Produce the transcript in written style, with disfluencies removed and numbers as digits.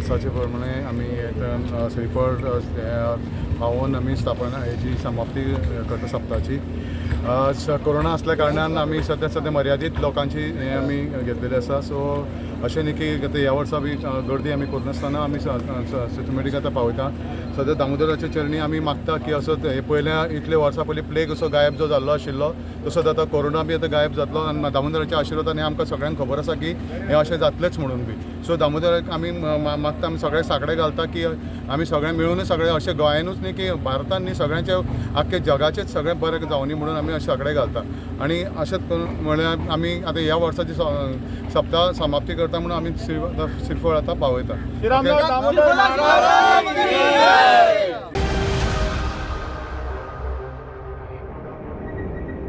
वर्साचे प्रमाणे आमी श्रीफळ पावोवन आमी स्थापना हेची समाप्ती करता सप्ताची. कोरोना आसल्या कारणान आमी सद्या सद्या मर्यादीत लोकांची हें आमी घेतलेली आसा. सो अशें न्ही की आतां ह्या वर्सा बी गर्दी आमी करनासतना आमी सिस्टमॅटीक आतां पावयता. सद्या दामोदराच्या चरणी आमी मागता की असो हे पयल्या इतले वर्सां पयलीं प्लेग असो गायब जो जाल्लो आशिल्लो, तसोच आतां कोरोना बी आतां गायब जातलो आनी दामोदराच्या आशिर्वादान हें आमकां सगळ्यांक खबर आसा की हें अशें जातलेंच म्हणून बी. सो दामोदराक आमी मागता, आमी सगळे साकडे घालता की आमी सगळे मेळूनच सगळे अशें गोंयानूच न्ही की भारतान न्ही, सगळ्यांचे आख्खे जगाचेच सगळें बरें जावनी म्हणून आमी अशें साकडे घालता. आनी अशेंच करून म्हळ्यार आमी आतां ह्या वर्साची सप्ता समाप्ती करता म्हणून आमी श्रीफळ आतां पावयता. श्रीराम दामोदर महाराज की जय.